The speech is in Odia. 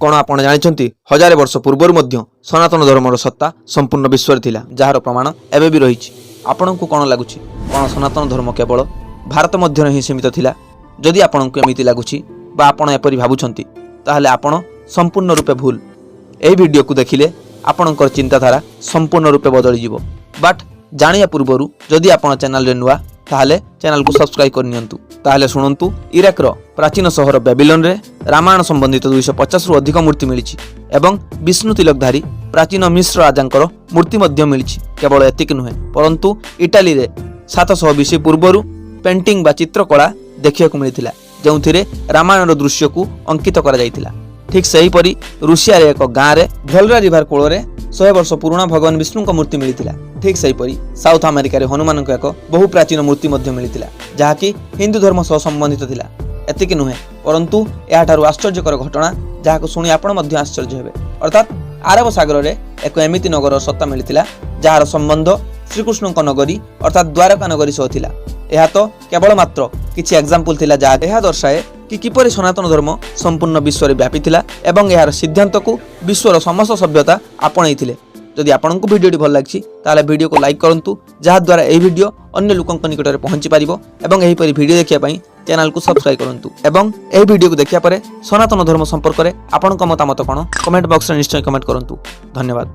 କ'ଣ ଆପଣ ଜାଣିଛନ୍ତି, ହଜାରେ ବର୍ଷ ପୂର୍ବରୁ ମଧ୍ୟ ସନାତନ ଧର୍ମର ସତ୍ତା ସମ୍ପୂର୍ଣ୍ଣ ବିଶ୍ୱରେ ଥିଲା, ଯାହାର ପ୍ରମାଣ ଏବେ ବି ରହିଛି। ଆପଣଙ୍କୁ କ'ଣ ଲାଗୁଛି, କ'ଣ ସନାତନ ଧର୍ମ କେବଳ ଭାରତ ମଧ୍ୟରେ ହିଁ ସୀମିତ ଥିଲା? ଯଦି ଆପଣଙ୍କୁ ଏମିତି ଲାଗୁଛି ବା ଆପଣ ଏପରି ଭାବୁଛନ୍ତି, ତାହେଲେ ଆପଣ ସମ୍ପୂର୍ଣ୍ଣ ରୂପେ ଭୁଲ। ଏହି ଭିଡ଼ିଓକୁ ଦେଖିଲେ ଆପଣଙ୍କର ଚିନ୍ତାଧାରା ସମ୍ପୂର୍ଣ୍ଣ ରୂପେ ବଦଳିଯିବ। ବଟ୍ ଜାଣିବା ପୂର୍ବରୁ ଯଦି ଆପଣ ଚ୍ୟାନେଲରେ ନୂଆ, ତାହେଲେ ଚ୍ୟାନେଲକୁ ସବସ୍କ୍ରାଇବ୍ କରିନିଅନ୍ତୁ। ତାହେଲେ ଶୁଣନ୍ତୁ, ଇରାକର ପ୍ରାଚୀନ ସହର ବ୍ୟାବିଲନରେ ରାମାୟଣ ସମ୍ବନ୍ଧିତ 250ରୁ ଅଧିକ ମୂର୍ତ୍ତି ମିଳିଛି ଏବଂ ବିଷ୍ଣୁ ତିଲକଧାରୀ ପ୍ରାଚୀନ ମିଶ୍ର ରାଜାଙ୍କର ମୂର୍ତ୍ତି ମଧ୍ୟ ମିଳିଛି। କେବଳ ଏତିକି ନୁହେଁ, ପରନ୍ତୁ ଇଟାଲୀରେ 700 ବିସି ପୂର୍ବରୁ ପେଣ୍ଟିଂ ବା ଚିତ୍ରକଳା ଦେଖିବାକୁ ମିଳିଥିଲା, ଯେଉଁଥିରେ ରାମାୟଣର ଦୃଶ୍ୟକୁ ଅଙ୍କିତ କରାଯାଇଥିଲା। ଠିକ୍ ସେହିପରି ରୁଷିଆରେ ଏକ ଗାଁରେ ଭୋଲଗା ରିଭର କୂଳରେ 100 ବର୍ଷ ପୁରୁଣା ଭଗବାନ ବିଷ୍ଣୁଙ୍କ ମୂର୍ତ୍ତି ମିଳିଥିଲା। ଠିକ୍ ସେହିପରି ସାଉଥ ଆମେରିକାରେ ହନୁମାନଙ୍କ ଏକ ବହୁ ପ୍ରାଚୀନ ମୂର୍ତ୍ତି ମଧ୍ୟ ମିଳିଥିଲା, ଯାହାକି ହିନ୍ଦୁ ଧର୍ମ ସହ ସମ୍ବନ୍ଧିତ ଥିଲା। ଏତିକି ନୁହେଁ, ପରନ୍ତୁ ଏହାଠାରୁ ଆଶ୍ଚର୍ଯ୍ୟକର ଘଟଣା, ଯାହାକୁ ଶୁଣି ଆପଣ ମଧ୍ୟ ଆଶ୍ଚର୍ଯ୍ୟ ହେବେ। ଅର୍ଥାତ୍ ଆରବ ସାଗରରେ ଏକ ଏମିତି ନଗରର ସତ୍ତା ମିଳିଥିଲା, ଯାହାର ସମ୍ବନ୍ଧ ଶ୍ରୀକୃଷ୍ଣଙ୍କ ନଗରୀ ଅର୍ଥାତ୍ ଦ୍ୱାରକା ନଗରୀ ସହ ଥିଲା। ଏହା ତ କେବଳ ମାତ୍ର କିଛି ଏକ୍ଜାମ୍ପଲ୍ ଥିଲା, ଯାହା ଏହା ଦର୍ଶାଏ କି କିପରି ସନାତନ ଧର୍ମ ସମ୍ପୂର୍ଣ୍ଣ ବିଶ୍ୱରେ ବ୍ୟାପିଥିଲା ଏବଂ ଏହାର ସିଦ୍ଧାନ୍ତକୁ ବିଶ୍ୱର ସମସ୍ତ ସଭ୍ୟତା ଆପଣେଇଥିଲେ। ଯଦି ଆପଣଙ୍କୁ ଭିଡ଼ିଓଟି ଭଲ ଲାଗିଛି, ତାହେଲେ ଭିଡ଼ିଓକୁ ଲାଇକ୍ କରନ୍ତୁ, ଯାହାଦ୍ୱାରା ଏହି ଭିଡ଼ିଓ ଅନ୍ୟ ଲୋକଙ୍କ ନିକଟରେ ପହଞ୍ଚି ପାରିବ ଏବଂ ଏହିପରି ଭିଡ଼ିଓ ଦେଖିବା ପାଇଁ ଚ୍ୟାନେଲକୁ ସବସ୍କ୍ରାଇବ୍ କରନ୍ତୁ। ଏବଂ ଏହି ଭିଡ଼ିଓକୁ ଦେଖିବା ପରେ ସନାତନ ଧର୍ମ ସମ୍ପର୍କରେ ଆପଣଙ୍କ ମତାମତ କ'ଣ, କମେଣ୍ଟ ବକ୍ସରେ ନିଶ୍ଚୟ କମେଣ୍ଟ କରନ୍ତୁ। ଧନ୍ୟବାଦ।